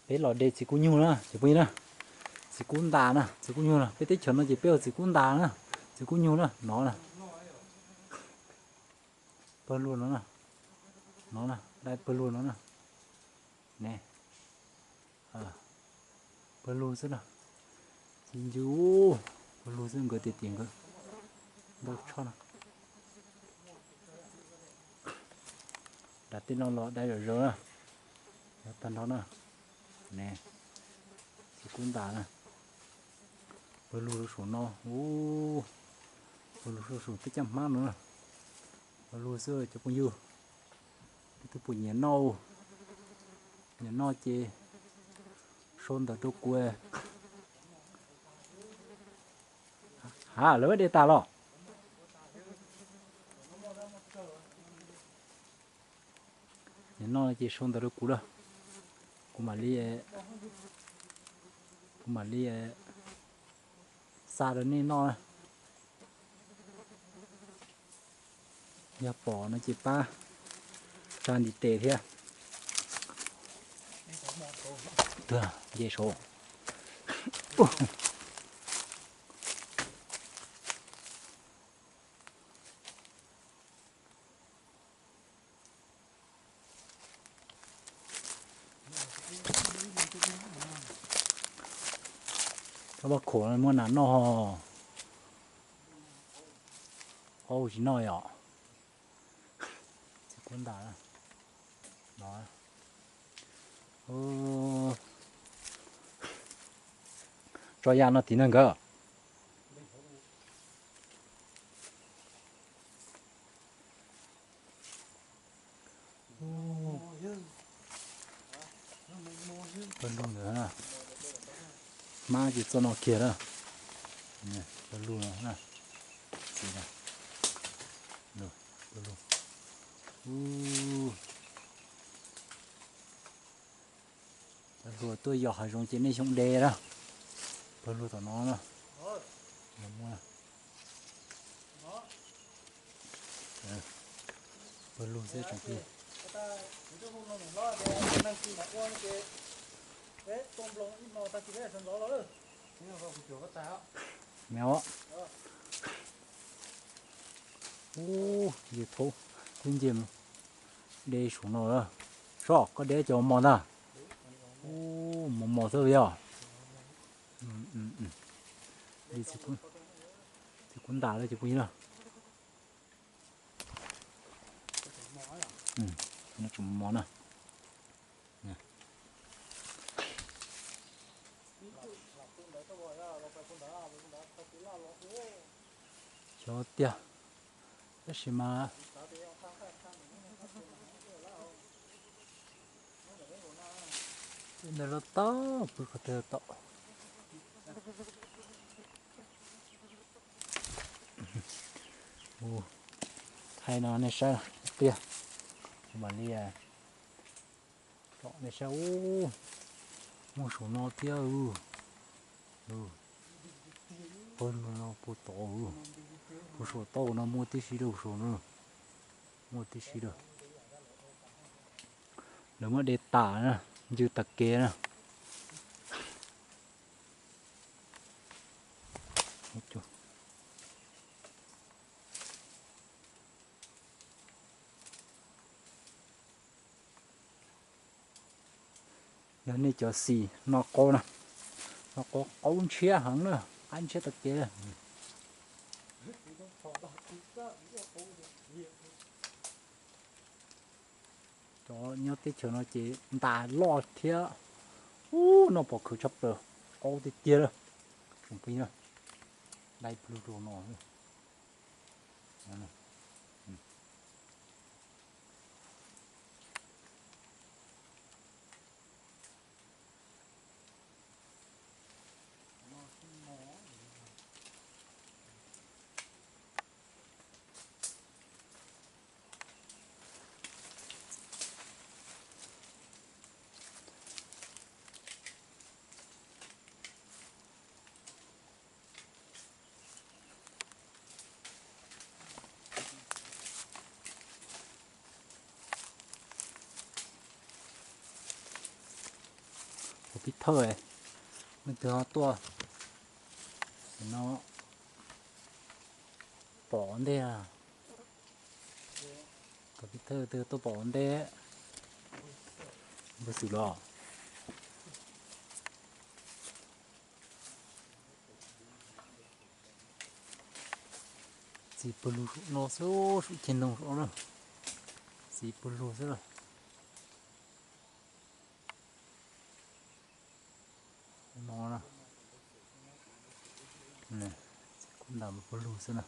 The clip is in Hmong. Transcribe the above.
Peb los de txiv kub nyug na cov phooj ywg na. Txiv kub ntas na, txiv kub nyug na, peb teb chaws no ces peb ua txiv kub ntas na, txiv kub nyug na, no na. Pawg lug no na, no na, dai pawg lug no na. Ne, pawg lug xwb na. Txiv ncu, pawg lug xwb, nkawd tias tias nkawd ntau tshaj na. Nram tej no los dai zom zaws na. Yog tag nrho na. Ne, txiv kub ntas na. Pawg lug rau saum no, ub, pawg lug rau saum tej caj hmab no na. Pawg lug xwb cov phooj ywg. Leej twg puas nyiam noj, nyiam noj ces sau ntawv rau kuv. Ha, lawv de tas los? Nyiam noj ces sau ntawv rau kuv lawm. Kuv mam li, kuv mam li xa rau nej noj na. Yog pom no ces pab tsa ntiv tes thiab. Tuag nce saud. Koj pab khuam muaj nas noj. Ua tsis noj yom. Txiv kub ntas no. Tso ya no tim neeg nkawd. Pawg lug ntawd na. Hmab ces txoj no kiag na. Pawg lug no na. Pawg lug. Cov hluas tuaj yos hav zoov ces nej xyoo de na. Pawg lug tom no na. Pawg lug xwb tsoom phooj ywg. Ub, yus thaub twb nce de saum no lawm. Soj, koj de cov mos ntag. Ub, mos mos xwb yog. Txiv kub ntas lawm cov phooj ywg na. Tsoom mos na. Xyov tiag, tab sis mas ntawm loj tau pw qhov twg tau. Thaij no nej saib tiag, mam li nej saib, ub, muaj saum no thiab. Pawg lug no puag tod, puag saum toj no muaj tib si lawm, saum no muaj tib si lawm. Lawv muab de tas na, ncw tas kev na. Yog nej cov xis noj qaub na, noj qaub qaub ntshiab heev na, qaib ntshiab tag kev. Cov nyob teb chaws no ces ntas loj thiab. Ub, noj pom khwv tshaj plaws, qaub tiag tiag lawm. Tsoom phooj ywg, dai pw rau no. Tus pib thawj, leej twg ho tuaj no pom ua ntej? Tus pib thawj twg tuaj pom ua ntej? Npawg Xwm los. Txiv pawg lug no xwb, sum ceg noog na. Txiv pawg lug xwb na. No na, kuv ntam pawg lug xwb na.